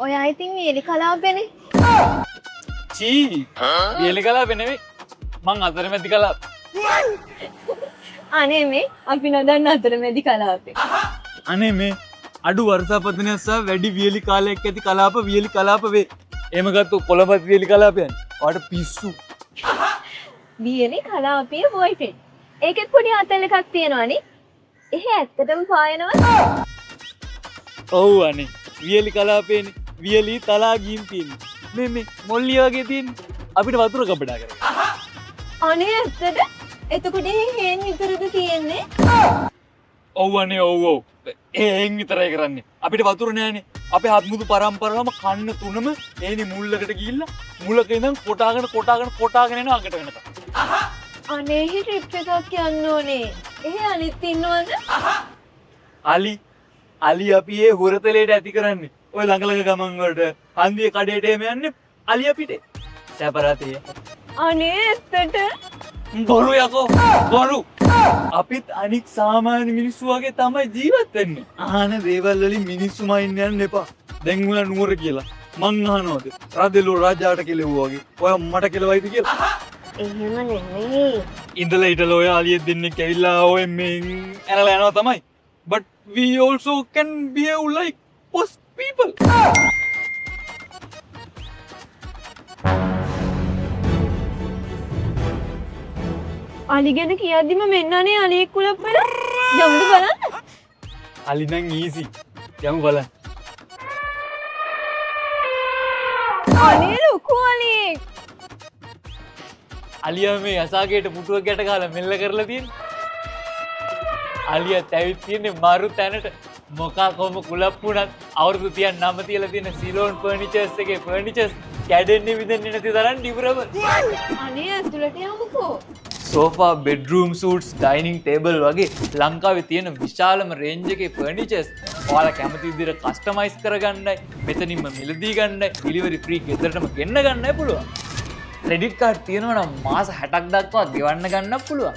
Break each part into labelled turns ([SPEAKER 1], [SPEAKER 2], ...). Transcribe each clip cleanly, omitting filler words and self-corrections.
[SPEAKER 1] ඔයා ඉතින් වියලි කලාපෙනේ.
[SPEAKER 2] චී, වියලි කලාපේ නෙවෙයි. මං අතරමැදි කලාප.
[SPEAKER 1] අනේ මේ අපි නොදන්න අතරමැදි කලාපේ.
[SPEAKER 2] අනේ මේ අඩු වර්ෂාපතනයක් සහ වැඩි වියලි කාලයක් ඇති කලාප වියලි කලාප වේ. එහෙම ගත්තොත් කොළඹත් වියලි කලාපයන්නේ. ඔයාට පිස්සු.
[SPEAKER 1] වියලි කලාපීය බොයිෆ්‍රෙන්ඩ්. ඒකෙත් පොඩි අතල් එකක් තියෙනවනේ. එහෙ ඇත්තටම පායනවද?
[SPEAKER 2] ඔව් අනේ. වියලි කලාපේනේ. වියලි තලා ගිහින් තියෙන්නේ. මේ මේ මොල්ලිය වගේ තියෙන්නේ. අපිට වතුර කපඩා කරගන්න.
[SPEAKER 1] අනේ ඇත්තට? එතකොට එහෙ හේන් විතරද තියෙන්නේ?
[SPEAKER 2] ඔව් අනේ ඔව් ඔව්. හේන් විතරයි කරන්නේ. අපිට වතුර නෑනේ. අපේ හත්මුතු පරම්පරාවම කන්න තුනම ඒනේ මුල්ලකට ගිහිල්ලා මුලක ඉඳන් කොටාගෙන කොටාගෙන කොටාගෙන එනවා අගට වෙනකම්.
[SPEAKER 1] අනේ එහෙ ට්‍රිප් එකක් යන්න ඕනේ. එහෙ අලිත් ඉන්නවද?
[SPEAKER 2] අලි අලි අපි ඒ හුරතලයට ඇති කරන්නේ. ඔය ළඟ ළඟ ගමන් වලට හන්දිය කඩේට එහෙම යන්නේ අලි අපිට. සැපරතේ.
[SPEAKER 1] අනේ ඇත්තට?
[SPEAKER 2] බොරු යකෝ බොරු. අපිත් අනික් සාමාන්‍ය මිනිස්සු වගේ තමයි ජීවත් වෙන්නේ. අහන දේවල් වලින් මිනිස්සු මයින් යන්න එපා. දැන් ඔයා නුවර කියලා මං අහනවද? රදෙලෝ රජාට කෙලෙව්වා වගේ. ඔයා මට කෙලවයිද කියලා?
[SPEAKER 1] එහෙම නෙමෙයි.
[SPEAKER 2] ඉඳලා හිටලා ඔය අලියෙක් දෙන්නෙක් ඇවිල්ලා ඔය මේ ඇනලා යනවා තමයි. But we also can behave like post people.
[SPEAKER 1] අලි ගැන කියද්දිම මෙන්න අනේ අලියෙක් කුලප් වෙලා. යමුද බලන්න?
[SPEAKER 2] අලි නම් ඊසි. යමු බලන්න.
[SPEAKER 1] අනේ ලොකු අලියෙක්.
[SPEAKER 2] අලියා මේ යසාගේට පුටුවක් ගැට ගහලා මෙල්ල කරලා තියෙන්නේ. අලියත් ඇවිත් තියෙන්නේ මරු තැනට. මොකා කොහොම කුලප් වුණත් අවුරුදු 30 නම තියලා තියෙන සිලෝන් ෆර්නිචර්ස් එකේ ෆර්නිචර්ස් කැඩෙන්නේ විදෙන්නේ නැති තරම් ඩියුරබල්.
[SPEAKER 1] අනේ ඇතුළට යමුකෝ.
[SPEAKER 2] Sofa, bedroom suites, dining table වගේ ලංකාවේ තියෙන විශාලම රේන්ජ් එකේ ෆර්නිචර්ස් ඔයාලා කැමති විදිහට කස්ටමයිස් කරගන්නයි, මෙතනින්ම මිලදී ගන්නයි, ඩෙලිවරි ෆ්‍රී ගෙදරටම ගෙන්න ගන්නයි පුළුවන්. ක්‍රෙඩිට් කාඩ් තියෙනවා නම් මාස 60ක් දක්වා ගෙවන්න ගන්නත් පුළුවන්.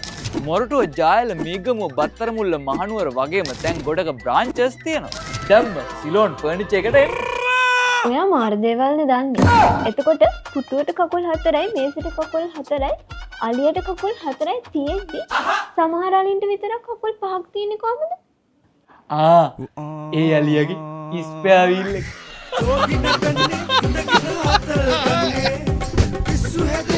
[SPEAKER 2] මොරටුව, ජායල, මීගමුව, බත්තරමුල්ල, මහනුවර වගේම තැන් ගොඩක බ්‍රාන්චස් තියෙනවා. දැන්ම සිලෝන් ෆර්නිචර් එකට එන්න.
[SPEAKER 1] ඔයා මාර දේවල්නේ දන්නේ. එතකොට පුටුවට කකුල් 4යි, මේසෙට කකුල් 4යි, අලියට කකුල් 4යි තියෙද්දි සමහර අලින්ට විතරක් කකුල් 5ක් තියෙන්නේ කොහමද?
[SPEAKER 2] ආ, ඒ අලියගේ ස්පෙයාර් වීල් එක.
[SPEAKER 3] පිස්සු හැද